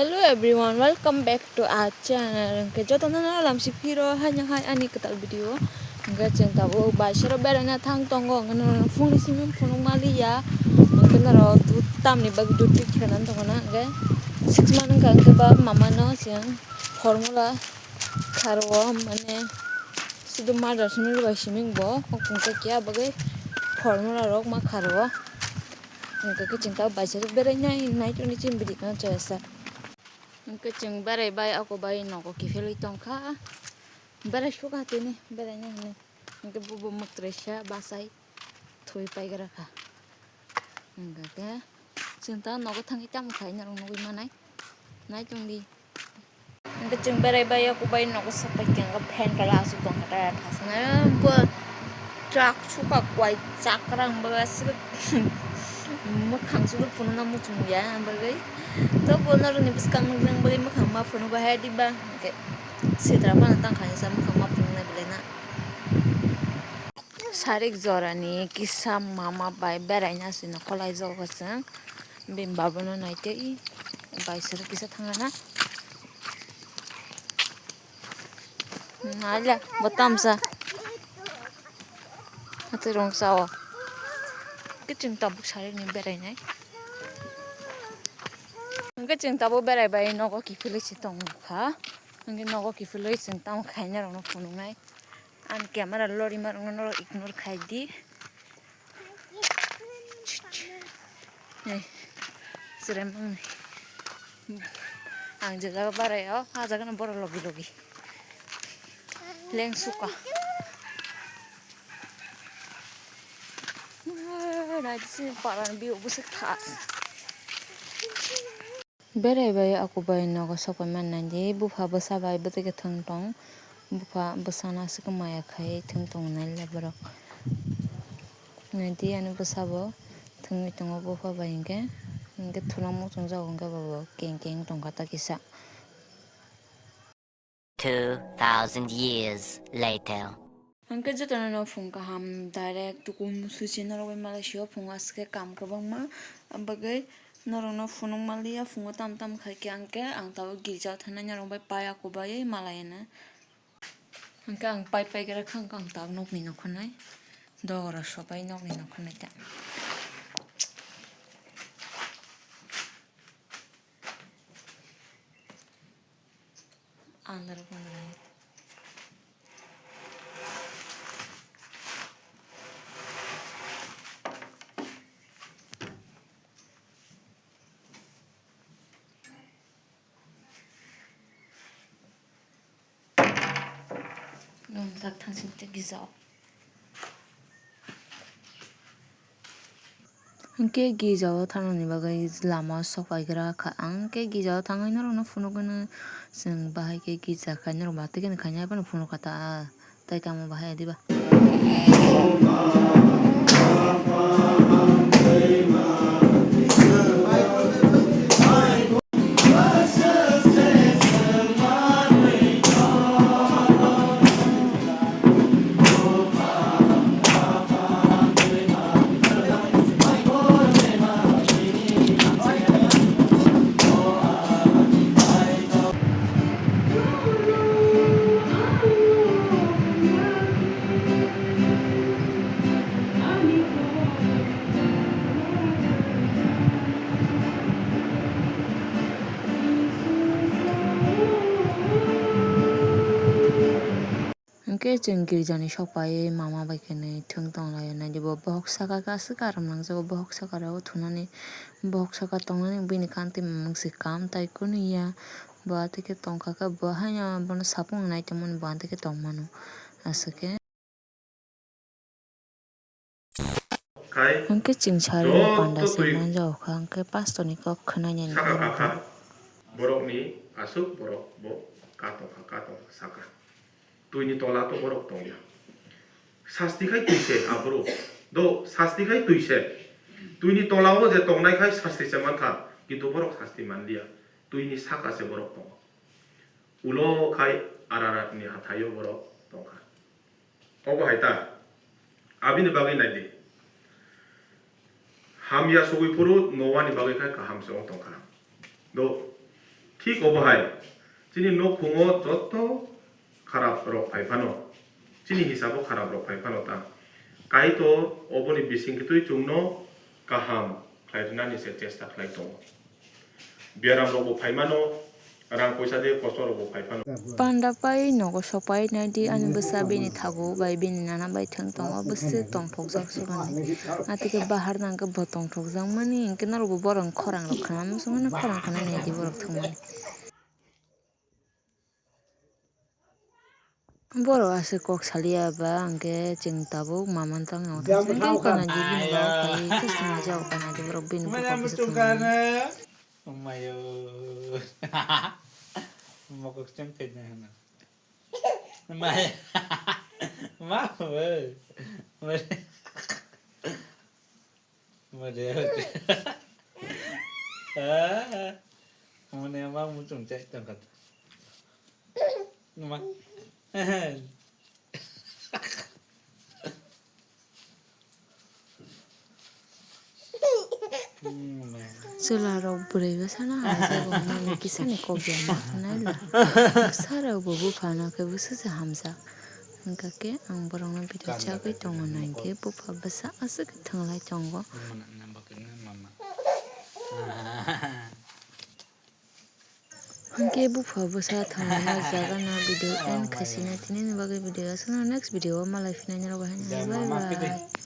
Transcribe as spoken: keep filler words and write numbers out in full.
Hello everyone, welcome back to our channel. Hwnkhe jotono no lamsi phiro haino hai ani kwtal video. Hwnkhe chwng tabuk baisero beraina thang tongo, hwnkhe no phungni simi phunuk maliya. Hwnkhe norok tamni bagwi duty khlaina tongo na, hwnkhe six month wngkha, hwnkhe ba mama no chwng formula kharwo, mane sudu mother simi bai simi bo kok pungsa kiya bagwi formula rok ma kharwo. Hwnkhe chwng tabuk baisero beraina nai tongni chini bidi kana choyasa. Hwnkhe chwng berai bai ako bai nogo kiphilwi tongkha. Berai sukha tini beraina hinwi. Hwnkhe bubo mwktwrwi sa bachai thwi paigra kha. Hwnkhe chwng ta nogo thangwi tamo khai norok nugwi manai. Nai tongdi. Hwnkhe chwng berai bai ako bai nogo sok pai khe fan kala aswk tongkha ta thasana bo. Chak suka kwai chakrang ba aswk mwkhang sudu phunukna muchung ya bagwi. To bo norokni bwskang nuknang bagwi mwkhang ma phunuk ba hai diba hwnkhe sitra phano tang khainwi sa mwkhang ma phunuknai belai na. Sarik jorani kisa mama bai beraina aswino kholai jogo chwng bini babono naitwi bai sero kisa thangna. Naila bo tamsa. Ate rong sao. Kiching tabuk sari ni berai nai. Hwnkhe chwng tabuk berai bai nogo kiphilwi se tongkha. Hwnkhe nogo kiphilwi chwng tamo khaina rokno phunuknai. Ani camera lorima rokno norok ignore khai di. Nei, chwrai mangni. Ang je jaga barai o, ah jaga no borok logi logi. Leng suka. Ah, nai di sini paran biu busuk thas. Berai bai aku bai nogo sok pai mannai di, bupha bwsa bai bwtwi khe thwng tong, bupha bwsano aswk maya khai thwng tong nai le borok. Nai di ani bwsa bo thwngwi tongo bupha bai hinkhe, hinkhe thuna muchung jago hinkhe bo keng keng tongkha ta kisa. Two thousand years later. Hwnkhe jotono no phung kaham direct tukum suchi norok bai malai sio phungo aswk khe kam kwbangma bagwi norok no phunuk maliya phungo tam tam khai khe ang khe ang tabuk girja o thangnai norok bai paya kubaiwi malai no hwnkhe ang pai pai gra kha hwnkhe ang tabuk nokni nokho nai dogora sobai nokni nokho nai ta. Andar kondar. Nung tak thang sing te gizao. Hwnkhe girjao thangnani bagwi lama sok paigra kha. Ang khe girjao thangwi norokno phunukgwino, chwng bahai khe girja khai norok ba tei khe khaina phano phunukha ta, tei tamo bahai adiba. Hwnkhe chwng girjani sok pai mama bai khenwi thwng tong laio, naidi bo bohok saka khe aswk karam nangjago, bohok saka rok thunani, bohok saka tongnani bini kantwi mung se kam tai kunu ya, bo atwi khe tongkha khe bo haino bono sapung nai tongmani bo atwi khe tongmano aswk khe. Hwnkhe chwng sari ni panda se manjago kha, hwnkhe pastor ni kok khwnani saka norok kha, borok ni aswk borok bo katokha, katokha saka. Twi ni tola to borok tongya. Sasti khai twi se aphuru. Do sasti khai twi se. Twi ni tola o je tongnai khai sasti se mankha, kintu borok sasti manliya. Twi ni saka se borok tongo. Ulo khai Ararat ni hathai o borok tongkha. Obo hai ta? Abini bagwi nai di. Hamya sogwi phuru Noani bagwi khe kaham se wng tongkha. Do, Thik obo hai, chini nukhungo joto kharap rok phai phano, chini hisabo kharap rok phai phano ta. Kaitor oboni bisingtwi chwngno kaham khlai rwnani se chesta khlai tongo. Biaram rokbo phai mano, rang poisa de kosto rokbo phai phano. Panda pai nogo sopai nai di, ani bwsa bini thago bai bini nana bai thwng tongo, bwswk tongthokjak se mani. Atike bahar nang khe bo tongthokjak mani, hinkhe norokbo borok khorang rok khna muchungmani, khorang khna nai di borok thwngmani. Borok aswk kok saliya ba, hwnkhe chwng tabuk ma mantang, tei kana di bini bagwi phaiwi khe swngna jao kana di borok bini bupha bwsa thangmani. Omayo. Mokok cheng khaina hana. Maya. Ma, oi. Mare. Mare, mare. Ah. Mone ama muchung chai tongkha. Ma. Chwla rok bwrwi bwsano hamjak, malik kisani kok ya ma khwnai la. Bwsa rok bo bupha no khe bwswk se hamjak. Hwnkha khe ang borok no video chagwi tongo, nai di bupha bwsa aswk khe thwnglai tongo. Hwnkhe bupha bwsa thangma jaga no video end khaisina, tini ni bagwi video aswkno, next video o malai phinai nirok, bye bye.